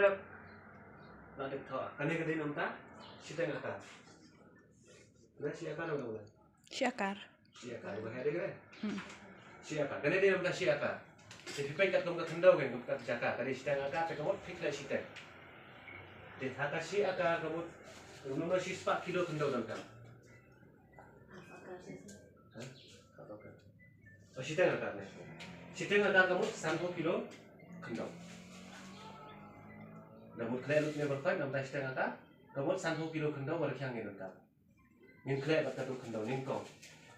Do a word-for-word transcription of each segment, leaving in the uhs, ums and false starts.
Na dep thoh. Kane ka dei namta shiteng akar. Na shi akar namta. Shi akar. Shi akar ba hai dei kane. Hmm. Shi akar. Kane dei namta shi akar. Te phi peit katkum ka khyndew kan kum ka jaka. Kane shiteng akar te ka mut phi khleh shiteng. Te ha ka shi akar ka mut. Nunu shi spah kilo khyndew namta. Half akar seh. Ha? Half akar. Oh, shiteng akar ne. Shiteng akar ka mut sanphew kilo khyndew. Da mut khleh lut ne ba khoi namta shiteng akar ka mut sanphew kilo khyndew ba rkhiang ne namta. Ngin khleh bad katu khyndew nyngkong.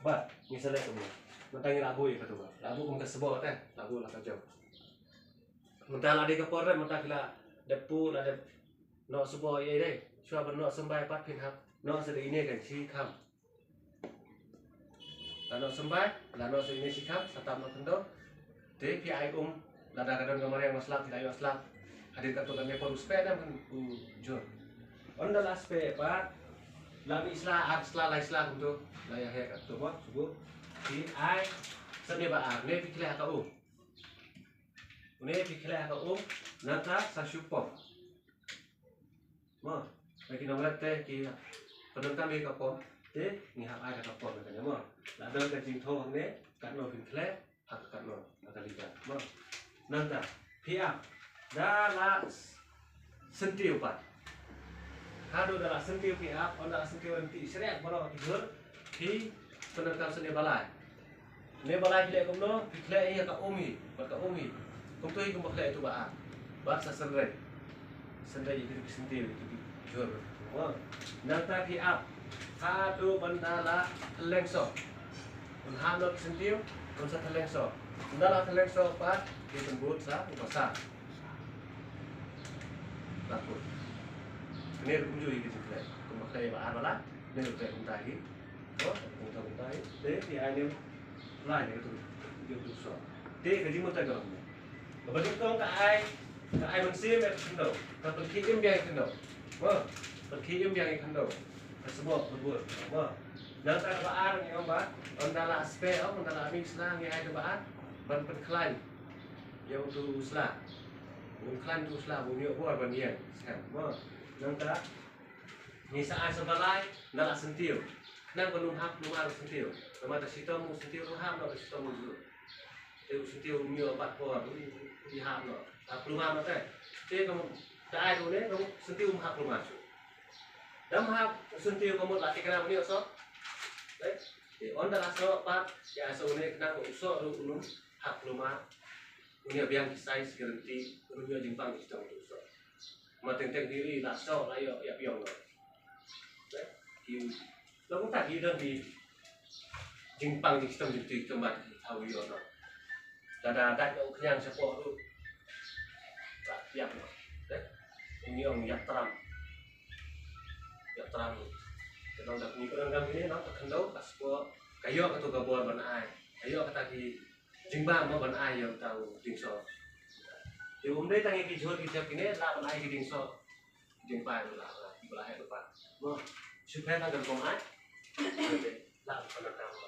Bad ngi sa leh kumno? Mynta ngi la buh ïa katu ba la buh kum ka sboh te la buh la ka jong. Mynta la dei ka por re mynta ki la dep buh la dep noh sboh ïa dei. Shuwa ban noh symbai pat phin hap noh sa dei ine kan shi kham. La noh symbai la noh sa ine shi kham sa tap noh khyndew. Te phi ai um lada ka don ka mariang ba slap phi la ïoh slap. Hadien katto katne por u speh ne em kan u jur. Ynda la speh pat la mih sla ar sla lai sla kumto la ïa heh katto mo shuh. Phi ai sa ne ba ar ne phi khleh ha ka um. Une phi khleh ha ka um nangta sa shu pom. Mo, na ki nonglet te ki pyndonkam ïa ka pom te ngi hap ai da ka pom na kane mo. La don ka jingthoh hangne katno phin khleh ha ka katno ha ka liter mo. Nangta phi ap da la syntiew pat. Haduh da la syntiew phi ap, ynda la syntiew ryntih shrek baroh ki jhur phi pyndonkam sa ne ba lai. Ne ba lai phi leh kumno, phi khleh ïa ka um hi bad ka um hi. Kumto hi kumba khleh ïa tu ba ar. Bad sa synreit. Synreit ïa kitu ki syntiew ïa kitu ki jhur. Nangta phi ap haduh ban da la thylleng soh. Un hap noh ki syntiew un sa thylleng soh. Ynda la thylleng soh pat phi pynbud sa u basar. Takut. Kane ruh kumjuh ïa ki jingkhleh kumba khleh ïa ba ar ba lai. Ne ruh khleh kumta hi. Kumta kumta hi. Te phi ai ne lai ne katu ïa utu u soh. Te ka jingmut ka long ne. Kaba nyngkong ka ai ka ai mynsiem ïa ka khyndew. Ka pynkhih im biang ïa ka khyndew. Mo, pynkhih im biang ïa ka khyndew. Ka sboh pynbud. Mo. Nangta kaba ar ngi ong ba ynda la speh ong ynda la mih sla ngi ai kaba ar ban pynkhlaiñ ïa utu u sla. Ban khlaiñ utu u sla ban ïoh bor ban ïeng. Skhem. Mo. Nangta ngi sa ai sa ba lai ynda la syntiew. Khnang ba ym hap kulmar u syntiew. Namar da shitom u syntiew ruh hap noh da shitom u jhur. Te u syntiew um ïoh bat por um ïoh hap noh. Hap kulmar noh te. Te ka mut da ai ruh ne ka mut syntiew um hap kulmar shuh. Da ym hap u syntiew ka mut la tikna um ïoh soh. Te ynda la soh pat ïa ai soh une khnang ba u soh ruh um hap kulmar. Un ïa biang ki size ki rynti, un ïa jingpang ki jingtong tu so. Ma teng teng diri la so la ïa ïa biang lo. Ki lo ta ki don ki jingpang ki jingtong jingtui jingtong ba ki thaw ïa lo. Da da da ïa u khñiang shapoh tu. Ba biang lo. Un ïa ïa tram. Ïa tram. Ka dong da ni ka dong da ni no ka khyndew ka shapoh. Ka ïoh ka tu ka bor ban ai. Ka ïoh ka ta ki jingbam mo ban ai ïa uta u diengsoh. Te um dei tang ïa ki jhur ki jhep kine lah ban ai ki diengsoh. Jingpai ruh lah ban ai ki ba la heh lypa. Mo shu phet tang ka rukom ai. La ban ai tang mo